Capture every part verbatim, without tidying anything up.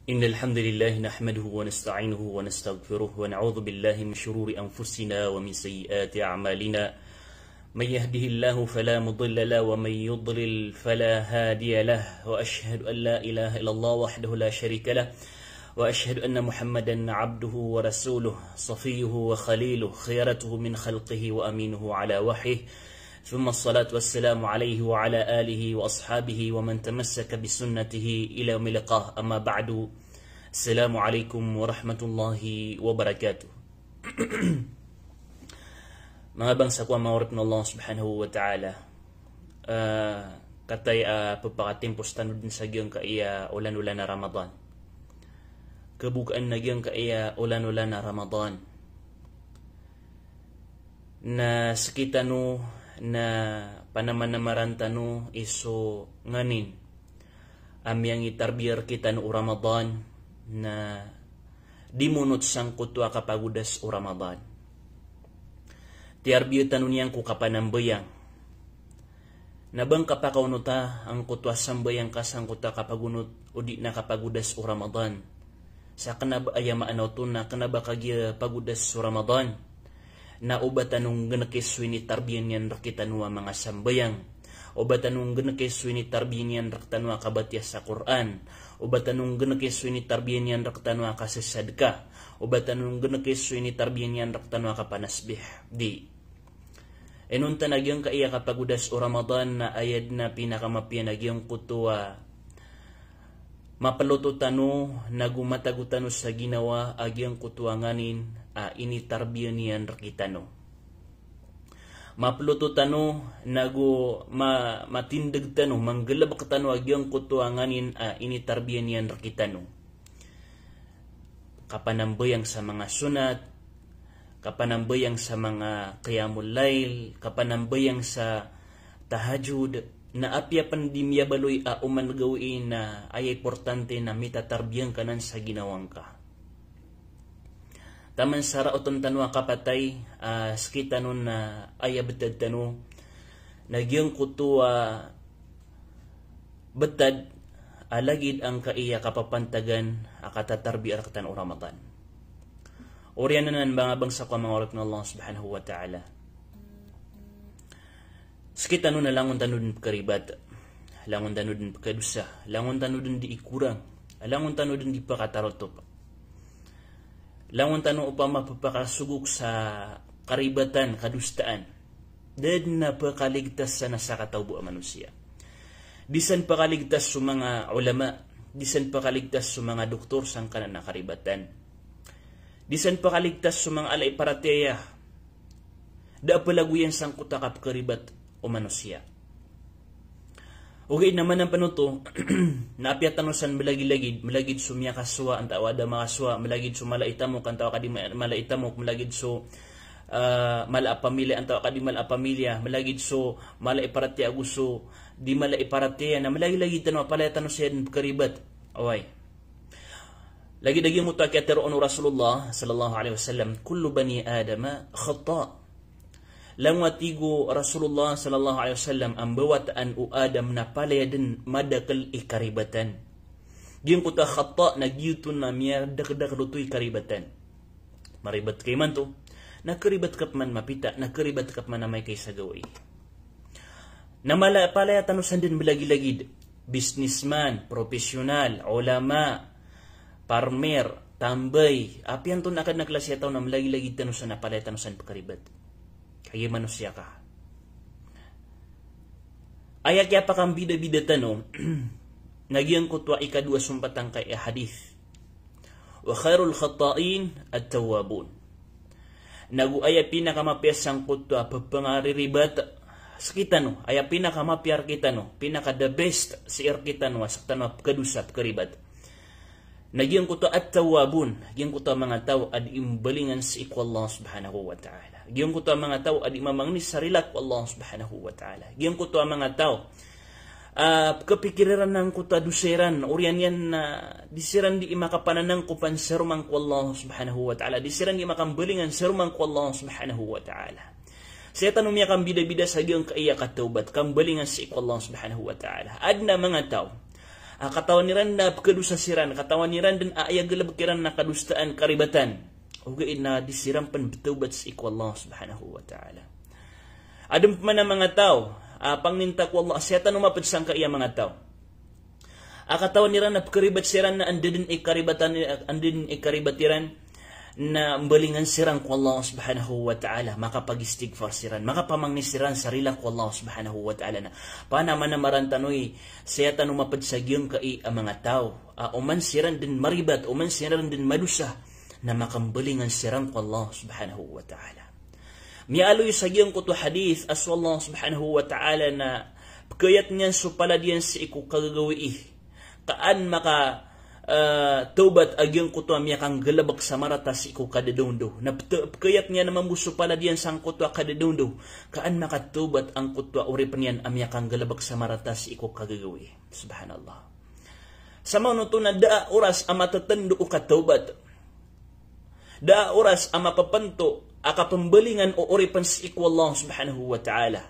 إن الحمد لله نحمده ونستعينه ونستغفره ونعوذ بالله من شرور أنفسنا ومن سيئات أعمالنا. من يهده الله فلا مضل له ومن يضلل فلا هادي له، وأشهد أن لا إله إلا الله وحده لا شريك له، وأشهد أن محمدا عبده ورسوله، صفيه وخليله، خيرته من خلقه وأمينه على وحيه، ثم الصلاة والسلام عليه وعلى آله وأصحابه ومن تمسك بسنته إلى يوم اللقاء. أما بعد. السلام عليكم ورحمة الله وبركاته. Manga bangsa ko a manga oripn o Allah subhanahu wa ta'ala. Ah, kataya a pphakatimpos tano dn sa giyangkaya olan-olan a Ramadan. Khabokaan a giyangkaya olan-olan a Ramadan. Na sktano na panamanamaran tano i so nganin a miyangitarbiya rktano o Ramadan na di monot sangkoto a kapagodas o Ramadan. Tiyarbiya tano niyan ko kapanambayang. Na ba ngka pakaonota angkoto a sambayang ka sangkoto a kapagonot odi na kapagodas o Ramadan. Sa kna ba aya maana oto na kna ba kagiya pagodas o Ramadan. Na o ba tano nggnki so initarbiya niyan rktano a manga sambayang. O ba tano nggnki so initarbiya niyan rktano a kabatiya sa Qur'an. O ba tano nggnki so initarbiya niyan rktano a kasasadka. O ba tano nggnki so initarbiya niyan rktano a kapanasbih. Di. Inonta na giyangkaya kapagodas o Ramadan na aya dn a pinakamapiya na giyangkoto a maploto tano nago matago tano sa ginawa a giyangkoto a nganin a initarbiya niyan rktano. Maploto tano nago ma-, matindg tano, manggalbk tano a giyangkoto a nganin a initarbiya niyan rktano. Kapanambayang sa manga sunat, kapanambayang sa manga qiyamul layl, kapanambayang sa tahajjud, na apiya pn di miyabaloy a oman gawii na aya importante na mitatarbiya ngka nan sa ginawa ngka. Taman sa raotn tano a kapatay, ah, sktano na aya btad tano, na giyangkoto a btad a lagid angkaya kapapantagan a katatarbiya rktano o Ramadan. Oriyan anan manga bangsa ko a manga oripn o Allah subhanahu wa ta'ala. Sktano na langon tano dn pkharibat, langon tano dn pkhadosa, langon tano dn di ikorang, langon tano dn di pakatarotop. Langon tano opama pphakasogok sa karibatan, kadosaan. Da dn a pkaligtas san a sakataw bo a manosiya. Di san pkaligtas so manga ulama, di san pkaligtas so manga doktor sangkanan a karibatan. Di san pkaligtas so manga ala i paratiyaya. Da a plagoyan sangkoto a kapkharibat o manosiya. Ogaid na manampan oto, na apiya tano san malagilagid, malagid so miyakasowa antaa da makasowa, malagid so mala i tamok antaa ka di ma-, mala i tamok, malagid so, ah, mala a pamilya antaa ka di mala a pamilya, malagid so mala i paratiyaya ago so di mala i paratiyaya, na malagilagid tano a palaya tano saya dn pkharibat. Oway. Lagid a giyangkoto a kiyatharo o Rasulullah sallallahu alaihi wasallam, "Kullu bani Adama khata'." Langon a tig o Rasulullah sallallahu alaihi wasallam a mbawataan o Adam na palaya dn madakl i karibatan. Giyangkoto a khata' na giyoto na miyadakdakl oto i karibatan. Maribat ka imanto, na kharibat ka pman mapita, na kharibat ka pman amay ka isa gawii. Na mala, palaya tano san dn malagilagid, businessman, professional, ulama, farmer, tambay, apiya antonaa kadn a klasi a taw na malagilagid tano san a palaya tano san pkharibat. Kagiya manosiya ka. Aya kiyapakambidabida tano, na giyangkoto a ikadowa sompatan ka i hadith. "Wa khairul khatta'in at-tawwabun." Nago aya pinakamapiya sangkoto a pphangaribat sktano, aya pinakamapiya rktano, pinaka the best sii rktano a sktano a pkhadosa, pkharibat. Na giyangkoto a at-tawwabun, giyangkoto a manga taw a di mbalingan sii ko Allah subhanahu wa ta'ala. Giyangkoto a manga taw a di mamangni sa rila ko Allah subhanahu wa ta'ala. Giyangkoto a manga taw a kapikir iran angkoto a dosa iran, oriyan iyan na di siran di makapananangkopan sa roman ko Allah subhanahu wa ta'ala, di siran di makambalingan sa roman ko Allah subhanahu wa ta'ala. Saya tano miyakambidabida sa giyangkaya katawbat, kambalingan sii ko Allah subhanahu wa ta'ala. Adn a manga taw a katawan iran na pkhadosa siran, katawan iran dn a aya galbk iran na kadosaan, karibatan. Ogaid na di siran pn btawbat sii ko Allah subhanahu wa ta'ala. Adn pman a manga taw a pangnin ta ko Allah, sii tano mapd sangkai a manga taw a katawan iran na pkharibat siran na anda dn i karibatan, anda dn i karibat iran, na mbalingan siran ko Allah subhanahu wa ta'ala, makapagistigfar siran, makapamangni siran sa rila ko Allah subhanahu wa ta'ala. Na panamanamaran tano i, sii tano mapd sa giyangkai a manga taw a oman siran dn maribat, oman siran dn madosa, na makambalingan siran ko Allah subhanahu wa ta'ala. Miyaaloy sa giyangkoto a hadith a so Allah subhanahu wa ta'ala na pkhayat iyan so palad iyan sii ko kagagawii, ka an maka, eh, tawbat a giyangkoto a miyakanggalbk sa marata sii ko kadadawndaw. Na pte-, pkhayat iyan mambo so palad iyan sangkoto a kadadawndaw, ka an makatawbat angkoto a oripn iyan a miyakanggalbk sa marata sii ko kagagawii. Subhanallah. Sa maoto na da a oras a matatndo o katawbat. Da a oras a mapapnto a kapmbalingan o oripn sii ko Allah subhanahu wa ta'ala.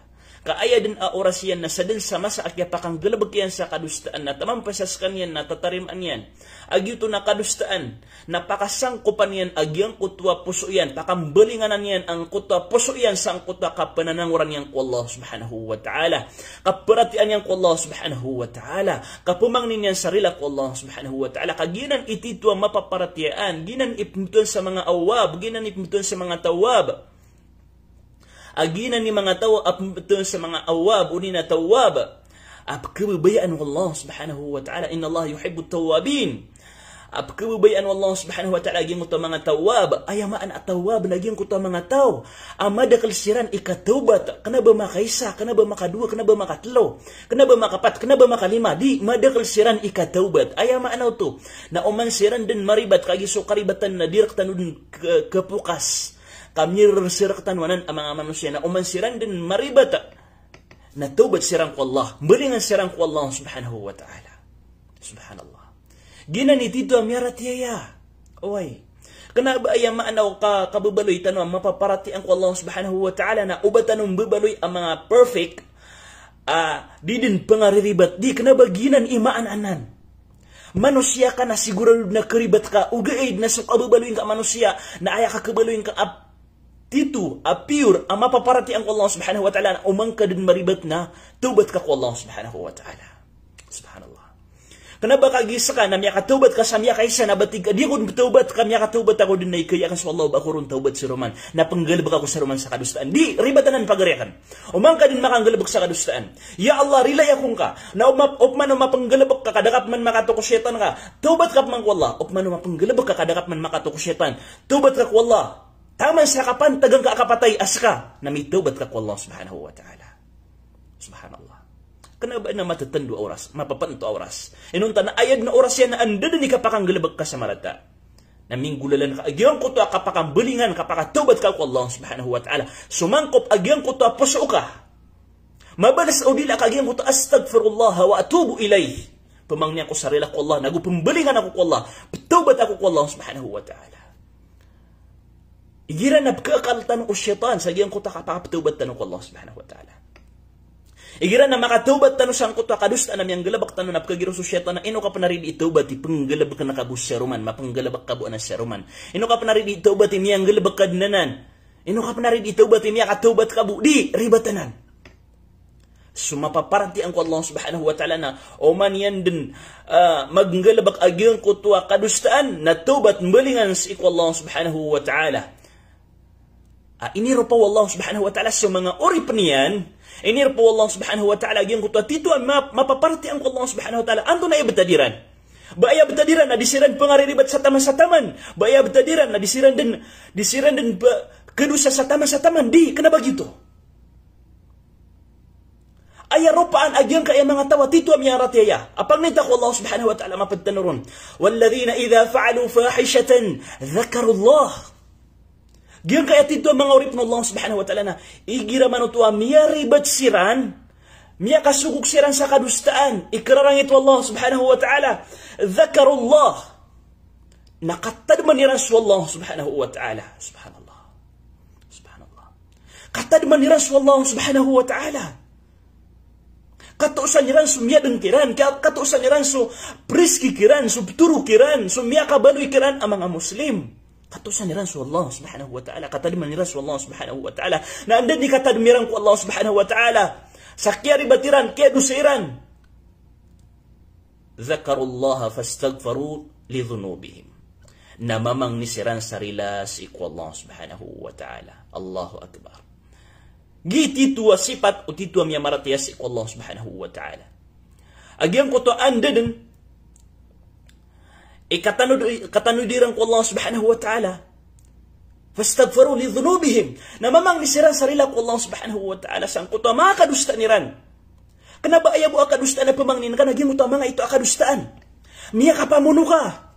Ka aya dn a oras iyan na sadn sa masa a kiyapakanggalbk iyan sa kadosaan, na taman pn sa skaniyan na tatarimaan iyan a giyoto na kadosaan, na pakasangkopan iyan a giyangkoto a poso iyan, pakambalinganan iyan angkoto a poso iyan sangkoto a kapnanangoran iyan ko Allah subhanahu wa ta'ala, kaparatiyayaan iyan ko Allah subhanahu wa ta'ala, kapmangnin iyan sa rila ko Allah subhanahu wa ta'ala. Ka giyanan i titho a mapaparatiyayaan, giyanan i pmbtowan sa manga awwab, giyanan i pmbtowan sa manga tawwab. A giyanan i manga taw a pmbtowan sa manga awwab, odi na tawwab, a pkhababayaan o Allah subhanahu wa ta'ala. Innallaha yuhibbut tawwabin. A pkhababayaan o Allah subhanahu wa ta'ala a giyangkoto a manga tawwab. Aya maana a tawwab na giyangkoto a manga taw a madakl siran i katawbat, kna ba makaisa, kna ba makadowa, kna ba makatlo, kna ba makapat, kna ba makalima, di, madakl siran i katawbat. Aya maana oto na oman siran dn maribat, kagiya so karibatan na di rktano dn k-, khapokas, ka miyarsirk tano anan a manga manosiya, na oman siran dn maribat, na tawbat siran ko Allah, mbalingan siran ko Allah subhanahu wa ta'ala. Subhanallah. Giyanan i titho a miyaratiyaya. Oway. Kna ba aya maana o ka-, kababaloy tano a mapaparatiyayaan ko Allah subhanahu wa ta'ala na oba tano mbabaloy a manga perfect, a di dn pngariribat, di, kna ba giyanan i maana anan. Manosiya ka na sigurado na kharibat ka, ogaid na so kababaloy ngka a manosiya na aya kakhabaloy ngka a titho a pure a mapaparatiyayaan ko Allah subhanahu wa ta'ala, na oman ka dn maribat na tawbat ka ko Allah subhanahu wa ta'ala. Subhanallah. Kna ba kagiya ska na miyakatawbat ka sa miyakaisa na ba tig ka, di ako dn tawbat ka, miyakatawbat ako dn na ikaya akn so Allah ba ako ron tawbat sa roman, na pnggalbk ako sa roman sa kadosaan. Di, ribat anan, pagari akn. Oman ka dn makanggalbk sa kadosaan, ya Allah, rilai ako ngka. Na op-, opama o mapnggalbk ka ka da ka pman makatokaw shaytan ka, tawbat ka pman ko Allah. Opama o mapnggalbk ka ka da ka pman makatokaw shaytan, tawbat ka ko Allah. Taman sa kapantag angka a kapatay a ska, na mitawbat ka ko Allah subhanahu wa ta'ala. Subhanallah. Kna ba na matatndo a oras, mapapnto a oras. Inonta na aya dn a oras iyan na anda dn i kapakanggalbk ka sa marata. Na minggolalan ka a giyangkoto a kapakambalingan, kapakatawbat ka ko Allah subhanahu wa ta'ala. Somangkop a giyangkoto a poso ka. Mabalas o dila ka giyangkoto a astaghfirullah wa atubu ilayh. Pmangni ako sa rila ko Allah, nago pmbalingan ako ko Allah, ptawbat ako ko Allah subhanahu wa ta'ala. Igira na pkhaakal tano o shaytan sa giyangkoto a kapakaptawbat tano ko Allah subhanahu wa ta'ala. Igira na makatawbat tano sangkoto a kadosaan a miyanggalbk tano, na pkhagiraw so shaytan a ino ka pn a ri di itawbat i pnggalbkn ka bo sa roman, mapnggalbk ka bo anan sa roman. Ino ka pn a ri di itawbat i miyanggalbk ka dn anan. Ino ka pn a ri di itawbat i miyakatawbat ka bo, di, ribat anan. So mapaparatiyayaan ko Allah subhanahu wa ta'ala na oman iyan dn, ah, manggalbk a giyangkoto a kadosaan, na tawbat, mbalingan sii ko Allah subhanahu wa ta'ala. Ah, iniropa o Allah subhanahu wa ta'ala so manga oripn iyan, iniropa o Allah subhanahu wa ta'ala a giyangkoto a titho a ma-, mapaparatiyayaan ko Allah subhanahu wa ta'ala. Antonaa i btad iran? Ba aya btad iran na di siran pngariribat sa taman sa taman. Ba aya btad iran na di siran dn, di siran dn ba kadosa sa taman sa taman. Di, kna ba giyoto. Aya ropaan a giyangkaya manga taw a titho a miyaratiyaya a pangnin ta ko Allah subhanahu wa ta'ala, mapd tano ron. Walladhina idha fa'alu fahishatan dhakarullah. Giyangkaya titho a manga oripn o Allah subhanahu wa ta'ala na igira man oto a miyaribat siran, miyakasogok siran sa kadosaan, ikrarangit o Allah subhanahu wa ta'ala, dhakarullah. Na katadman iran so Allah subhanahu wa ta'ala. Subhanallah. Subhanallah. Katadman iran so Allah subhanahu wa ta'ala. Katosan iran so miyadn kiran, ka-, katosan iran so priski kiran, so ptoro kiran, so miyakabaloy kiran a manga Muslim. Katosan iran so Allah subhanahu wa ta'ala, katadman iran so Allah subhanahu wa ta'ala. Na anda dn i katadm iran ko Allah subhanahu wa ta'ala sa kiyaribat iran, kiyadosa iran? Dhakarullaha fastaghfaru lidhunubihim. Na mamangni siran sa rila sii ko Allah subhanahu wa ta'ala. Allahu Akbar. Giya titho a sipat o titho a miyamaratiyaya sii ko Allah subhanahu wa ta'ala. A giyangkoto a anda dn i katanod, katanodi ran ko Allah subhanahu wa ta'ala. Fastaghfaru lidhunubihim. Na mamangni siran sa rila ko Allah subhanahu wa ta'ala sangkoto a manga kadosaan iran. Kna ba aya bo a kadosaan a pmangnin ka na giyangkoto a manga ito a kadosaan. Miyakapamono ka.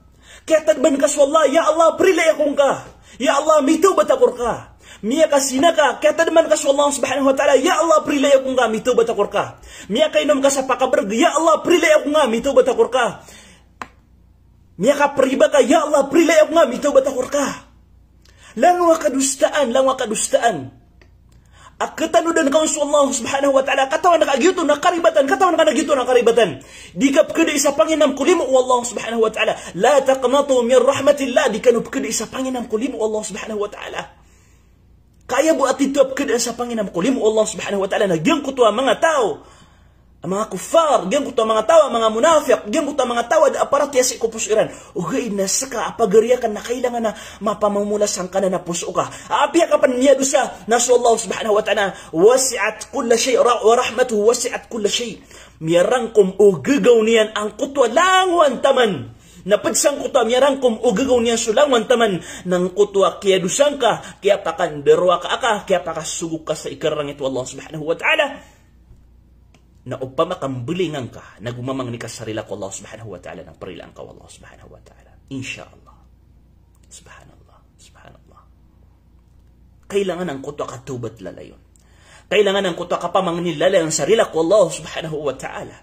Kiyatadman ka so Allah, ya Allah, prilai ako ngka. Ya Allah, mitawbat ako rka. Miyakazina ka, kiyatadman ka so Allah subhanahu wa ta'ala, ya Allah, prilai ako ngka, mitawbat ako rka. Miyakainom ka sa pakabrg, ya Allah, prilai ako ngka, mitawbat ako rka. Miyakapriba ka, ya Allah, prilai ako ngka, mitawbat ako rka. Langon a kadosaan, langon a kadosaan a katanodan ka on so Allah subhanahu wa ta'ala, katawan ka a giyoto na karibatan, katawan ka na giyoto na karibatan. Di ka pkadai sa panginam ko limo o Allah subhanahu wa ta'ala. La taqnatu min rahmatillah, di kano pkadai sa panginam ko limo o Allah subhanahu wa ta'ala. Ka aya bo a titho a pkadaan sa panginam ko limo o Allah subhanahu wa ta'ala na giyangkoto a manga taw a manga kuffar, giyangkoto a manga taw a manga munafiq, giyangkoto a manga taw a da a paratiyaya sii ko poso iran. Ogaid na ska a pagari akn na kailangan a mapamamola sangkanan a poso ka. Apiya ka pn miyadosa, na so Allah subhanahu wa ta'ala, wasi'at kulla shay, ra-, wa rahmatuhu wasi'at kulla shay. Miyarangkom o gagaw niyan angkoto a langowan taman. Na pd sangkoto a miyarangkom o gagaw niyan so langowan taman, na angkoto a kiyadosa ngka, kiyapakandarowaka aka, kiyapakasogok ka sa ikararangit o Allah subhanahu wa ta'ala. Na opama ka mbalingan ka, na gomamangni ka sa rila ko Allah subhanahu wa ta'ala, na prilaan ka o Allah subhanahu wa ta'ala. Insha Allah. Subhanallah. Subhanallah. Kailangan angkoto a katawbat lalayon. Kailangan angkoto a kapamangni lalayon sa rila ko Allah subhanahu wa ta'ala.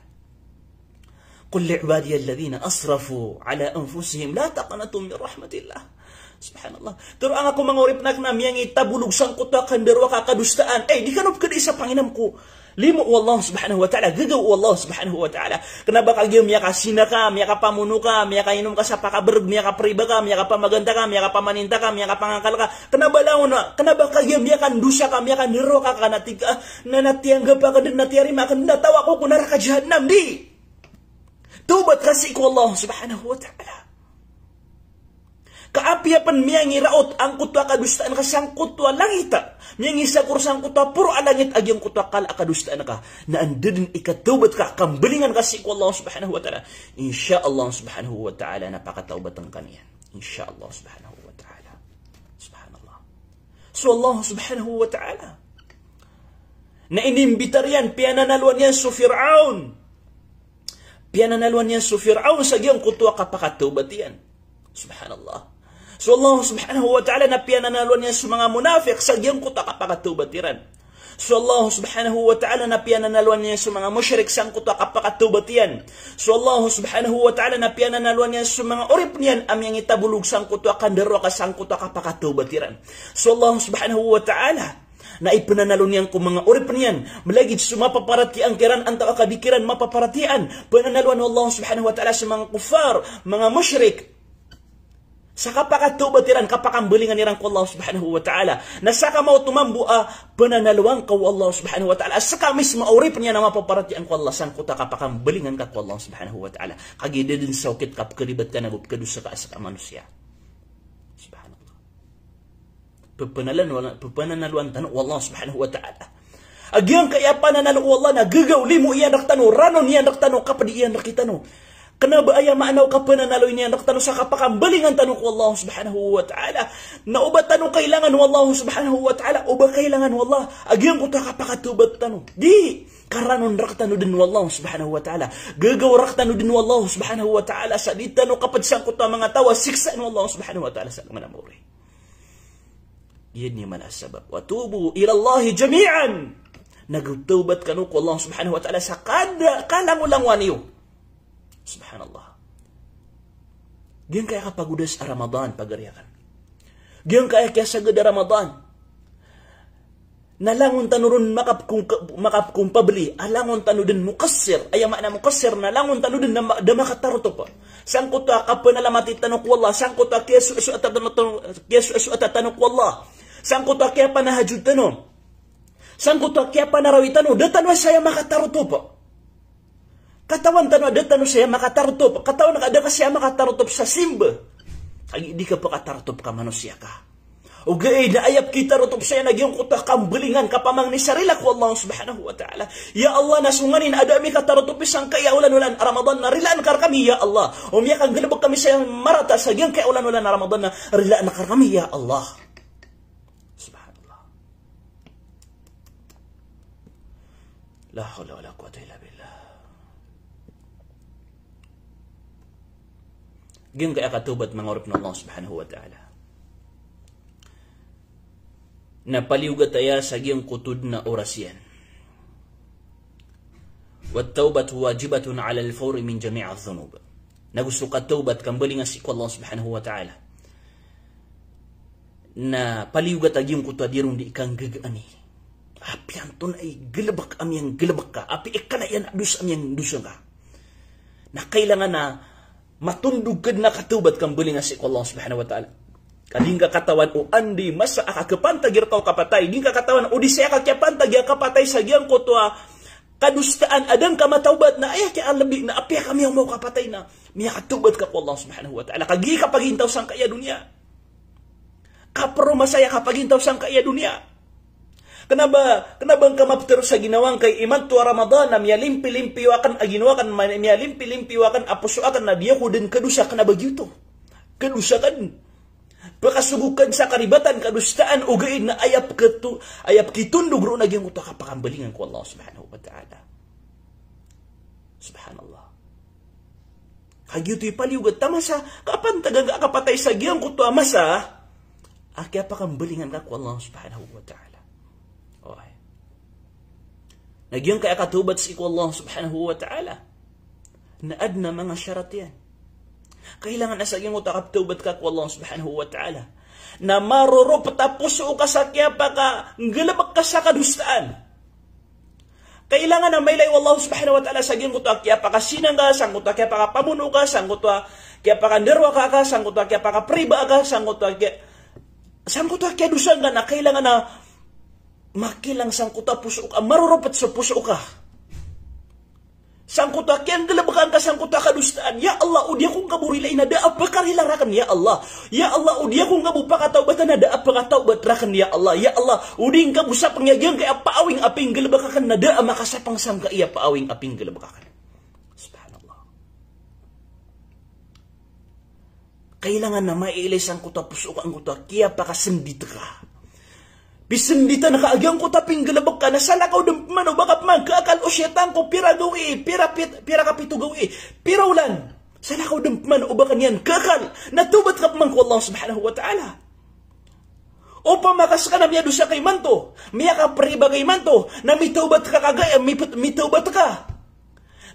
Qul li ibadiyalladhina asrafu ala anfusihim la taqnatu min rahmatillah. Subhanallah. Tharoa ngka ko manga oripn akn a miyangitabolog sangkoto a kandarowaka a kadosaan. Ay, di kano pkadai sa panginam ko limo o Allah subhanahu wa ta'ala, gagaw o Allah subhanahu wa ta'ala. Kna ba kagiya miyakazina ka, miyakapamono ka, miyakainom ka sa pakabrg, miyakapriba ka, miyakapamaganta ka, miyakapamaninta ka, miyakapangakal ka. Kna ba langon a, kna ba kagiya miyakandosa ka, miyakandarowaka ka, na tig ka, na, na tiyanggap akn dn, na tiyarima akn dn a taw ako ko naraka jahannam, di. Tawbat ka sii ko Allah subhanahu wa ta'ala. Ka apiya pn miyangiraot angkoto a kadosaan ka sangkoto a langit a, miyangisagor sangkoto a poro a langit a giyangkoto a kala a kadosaan ka, na anda dn i katawbat ka, kambalingan ka sii ko Allah subhanahu wa ta'ala, insha Allah subhanahu wa ta'ala na pakatawbatn ka niyan. Insha Allah subhanahu wa ta'ala. Subhanallah. So Allah subhanahu wa ta'ala na inimbitar iyan, piyananalowan iyan so Fir'aun. Piyananalowan iyan so Fir'aun sa giyangkoto a kapakatawbat iyan. Subhanallah. So Allah subhanahu wa ta'ala na piyananalowan iyan so manga munafiq sa giyangkoto a kapakatawbat iran. So Allah subhanahu wa ta'ala na piyananalowan iyan so manga mushrik sangkoto a kapakatawbat iyan. So Allah subhanahu wa ta'ala na piyananalowan iyan so manga oripn iyan a miyangitabolog sangkoto a kandarowaka sangkoto a kapakatawbat iran. So Allah subhanahu wa ta'ala na ipnanalo niyan ko manga oripn iyan, malagid so mapaparatiyaya kiran antaa ka di kiran mapaparatiyaya. Pnanalowan o Allah subhanahu wa ta'ala so manga kuffar, manga mushrik, sa kapakatawbat iran, kapakambalingan iran ko Allah subhanahu wa ta'ala. Na ska maoto mambo a pnanalowan ka o Allah subhanahu wa ta'ala, ska mismo a oripn iyan a mapaparatiyaya ko Allah sangkoto a kapakambalingan ka ko Allah subhanahu wa ta'ala. Kagiya da dn sa okit ka pkharibat ka na go pkhadosa ka a ska manosiya. Subhanallah. Ppananalowan, ppananalowan tano o Allah subhanahu wa ta'ala. A giyangkaya pananalo o Allah na gagaw, limo iyan rktano, ranon iyan rktano, kapdi iyan rktano. Kna ba aya maana o kapananalo iyan rktano sa kapakambalingan tano ko Allah subhanahu wa ta'ala? Na oba tano kailangan o Allah subhanahu wa ta'ala, oba kailangan o Allah a giyangkoto a kapakatawbat tano? Di. Ka ranon rktano dn o Allah subhanahu wa ta'ala. Gagaw rktano dn o Allah subhanahu wa ta'ala sa di tano kapd sangkoto a manga taw a siksaan o Allah subhanahu wa ta'ala sa alongan a maori. Giyanan i mala a sabap. Wa tubu ilallahi jami'an. Na go tawbat kano ko Allah subhanahu wa ta'ala sa kada, kalangolangowan iyo. Subhanallah. Giyangkaya kapagodas a Ramadan, pagari akn. Giyangkaya kiyasagad a Ramadan. na langon tano ron makapkong-, makapkompabli, a langon tano den muqassir. Aya maana muqassir na langon tano den na ma-, da makatarotop sangkoto a kapanalamati tano ko Allah, sangkoto a kiyasoasoata tano, kiyasoasoata tano ko Allah, sangkoto a kiyapanahajud tano, sangkoto a kiyapanarawi tano, da tano saya makatarotop. Katawan tano a da tano saya makatarotop. Katawan ka a da ka saya makatarotop sa simba, kagiya di ka pakatarotop ka manosiya ka. Ogaid na aya pkitarotop saya na giyangkoto a kambalingan, kapamangni sa rila ko Allah subhanahu wa ta'ala. Ya Allah, na so nganin a da ami katarotopi sangkaya olan-olan a Ramadan na rilaan ka rkami, ya Allah. O miyakanggalbk kami saya marata sa giyangkaya olan-olan a Ramadan na rilaan ka rkami, ya Allah. Subhanallah. La hawla wala quwwata illa billah. Giyangkaya katawbat, manga oripn o Allah subhanahu wa ta'ala, na paliyogat aya sa giyangkoto dn a oras iyan. Wat tawbatu wajibatun alal fawri min jami'idh dhunub. Na go so katawbat, kambalingan sii ko Allah subhanahu wa ta'ala, na paliyogat a giyangkoto a di ron di kanggagaan i. Apiya antonaa i galbk a miyanggalbk ka, apiya ikala iyan a dosa a miyangdosa ka, na kailangan a matondog ka dn a katawbat, kambalingan sii ko Allah subhanahu wa ta'ala. Ka di ngka katawan o anda i masa a kakapantagi rka o kapatay, di ngka katawan o di saya ka kiyapantagi a kapatay sa giyangkoto a kadosaan a da ngka matawbat, na aya kiyalbi na apiya ka miyaoma o kapatay na miyakatawbat ka ko Allah subhanahu wa ta'ala. Kagiya kapagintaw sangkaya doniya. Kapromasaya kapagintaw sangkaya doniya. Kna ba, kna ba ngka maptero sa ginawa ngka i imanto a Ramadan na miyalimpilimpiyo akn a ginawa akn, ma-, miyalimpilimpiyo akn a poso akn na di ako dn kadosa, kna ba giyoto. Kadosa ka dn. Pkasogok ka dn sa karibatan, kadosaan, ogaid na aya pkto-, aya pkitondog ron a giyangkoto a kapakambalingan ko Allah subhanahu wa ta'ala. Subhanallah. Kagiya oto i paliyogat a masa, kapantagan ka a kapatay sa giyangkoto a masa a kiyapakambalingan ka ko Allah subhanahu wa ta'ala. Oway. Na giyangkaya katawbat sii ko Allah subhanahu wa ta'ala na adn a manga sharat iyan. Kailangan a sa giyangkoto a kaptawbat ka ko Allah subhanahu wa ta'ala na maroropot a poso ka sa kiyapakanggalbk ka sa kadosaan. Kailangan a mailay o Allah subhanahu wa ta'ala sa giyangkoto a kiyapakasinang ka, sangkoto a kiyapakapamono ka, sangkoto a kiyapakandarowaka ka, sangkoto a kiyapakapriba ka, sangkoto a kiya-, sangkoto a kiyadosa ngka, na kailangan a makilang sangkoto a poso ka, maroropot so poso ka. Sangkoto a kiyanggalbka ngka sangkoto a kadosaan. Ya Allah, o di ako ngka bo rilai na da a pkarila rakn, ya Allah. Ya Allah, o di ako ngka bo pakatawbata na da a pakatawbat rakn, ya Allah. Ya Allah, o di ngka bo sapngi a giyangkaya paawing a pinggalbk akn na da a makasapng sangkaya paawing a pinggalbk akn. Subhanallah. Kailangan a mailay sangkoto a poso ka angkoto a kiyapakasndit ka. Pisnditan ka a giyangkoto a pinggalbk ka na salakaw dn pman o ba ka pman kakal o shaytan ko pira gawii, pira pit-, pira kapito gawii, pira olan. Salakaw dn pman o ba ka niyan kakal. Na tawbat ka pman ko Allah subhanahu wa ta'ala. Opama ka skaniyan a miyadosa ka imanto, miyakapriba ka imanto, na mitawbat ka kagiya, mipet-, mitawbat ka.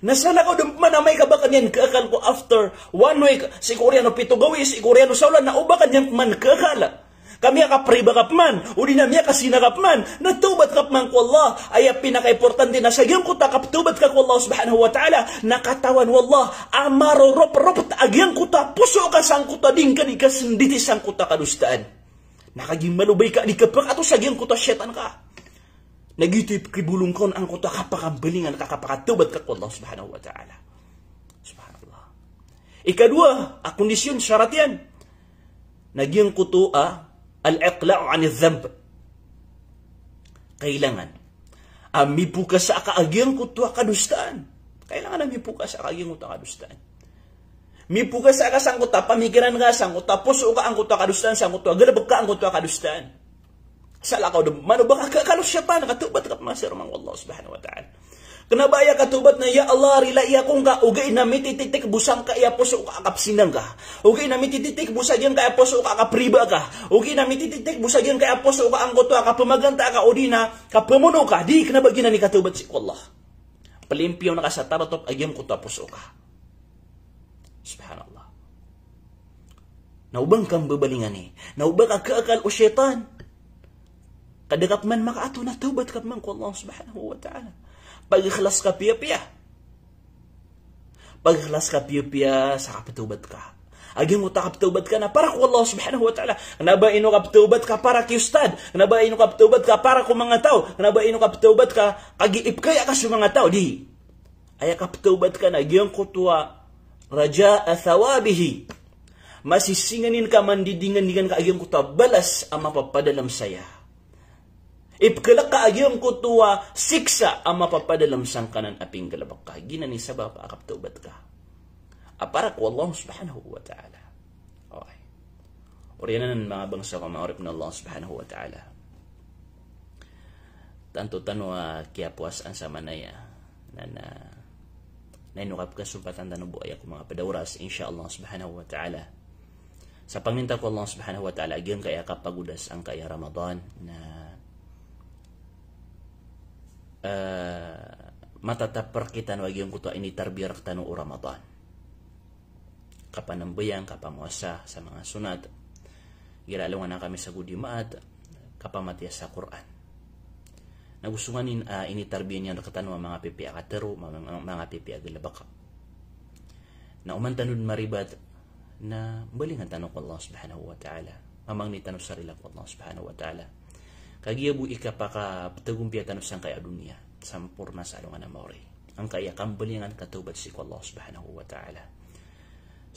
Na salakaw dn pman amay ka ba ka niyan kakal ko after one week, sii ko oriyan o pito gawii, sii ko oriyan o saolan, na o ba ka niyan pman kakal. Ka miyakapriba ka pman, o di na miyakasina ka pman, na tawbat ka pman ko Allah. Aya pinakaimportante na sa giyangkoto a kaptawbat ka ko Allah subhanahu wa ta'ala, na katawan o Allah a maroropropot a giyangkoto a poso ka sangkoto a di ngka di kasnditi sangkoto a kadosaan. Na kagiya malobay ka di kapakato sa giyangkoto a shaytan ka. Na giyoto i pkibolong ka on angkoto a kapakambalingan ka, kapakatawbat ka ko Allah subhanahu wa ta'ala. Subhanallah. Ikadowa a kondisyon, sharat iyan, na giyangkoto a al-iqla'u 'anidh dhanb. Kailangan a mipokasa ka a giyangkoto a kadosaan. Kailangan a mipokasa ka a giyangkoto a kadosaan. Mipokasa ka sangkoto a pamikiran ka, sangkoto a poso ka angkoto a kadosaan, sangkoto a galbk ka angkoto a kadosaan. Salakaw dn pman o ba ka kakal o shaytan, katawbat ka pman sii roman ko Allah subhanahu wa ta'ala. Kna ba aya katawbat na, ya Allah, rilai ako ngka, ogaid na mitititik bo sangkaya poso ka a kapsinang ka. Ogaid na mitititik bo sa giyangkaya poso ka a kapriba ka. Ogaid na mitititik bo sa giyangkaya poso ka angkoto a kapamaganta ka, o di na kapamono ka. Di, kna ba giyanan i katawbat sii ko Allah. Plimpiyon ka sa tarotop a giyangkoto a poso ka. Subhanallah. Na o ba ngka mbabalingani, na o ba ka kakal o shaytan. Ka da ka pman makaato na tawbat ka pman ko Allah subhanahu wa ta'ala. Pagikhlas ka piyapiya. Pagikhlas ka piyapiya sa kaptawbat ka. A giyangkoto a kaptawbat ka na para ko Allah subhanahu wa ta'ala. Kna ba ino kaptawbat ka para ki ustad. Kna ba ino kaptawbat ka para ko manga taw. Kna ba ino kaptawbat ka kagiya ipkaya ka so manga taw. Di. Aya kaptawbat ka na giyangkoto a raja'a thawabihi. Masisinganin ka, mandidingan-dingan ka a giyangkoto a balas a mapapadalm saya. Ipkhalk ka a giyangkoto a siksa a mapapadalm sangkanan a pinggalbk ka. Giyanan i sabap a kaptawbat ka a para ko Allah subhanahu wa ta'ala. Okay. Oriyan anan manga bangsa ko manga oripn o Allah subhanahu wa ta'ala. Tanto tano a kiyapowasan sa manaya. Na, na, na ino kapkasumpatan tano bo aya ko manga pd a oras, insha Allah subhanahu wa ta'ala. Sa pangnin ta ko Allah subhanahu wa ta'ala, a giyangkaya kapagodas angkaya Ramadan, na, eh, matatap rktano a giyangkoto a initarbiya rktano o Ramadan. Kapanambayang, kapamowasa sa manga sonat. Igira alongan a Kamis ago Dimaat, kapamatiya sa Qur'an. Na go so nganin, ah, initarbiya niyan rktano a manga pipiya a katharo, ma-, ma-, manga pipiya a galbk. Na oman tano dn maribat, na mbalingan tano ko Allah subhanahu wa ta'ala. Mamangni tano sa rila ko Allah subhanahu wa ta'ala. Kagiya bo i kapakapthagompiya tano sangkaya doniya, samporna sa alongan a maori. Angkaya kambalingan, katawbat sii ko Allah subhanahu wa ta'ala.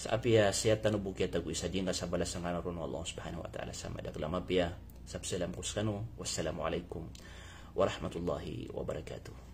Sa apiya siyat tano bo kiyatagoy sa di ngka sa balasan kano ron o Allah subhanahu wa ta'ala sa madakl a mapiya. Sapsalam ko skano. Wassalamu alaikum warahmatullahi wabarakatuh.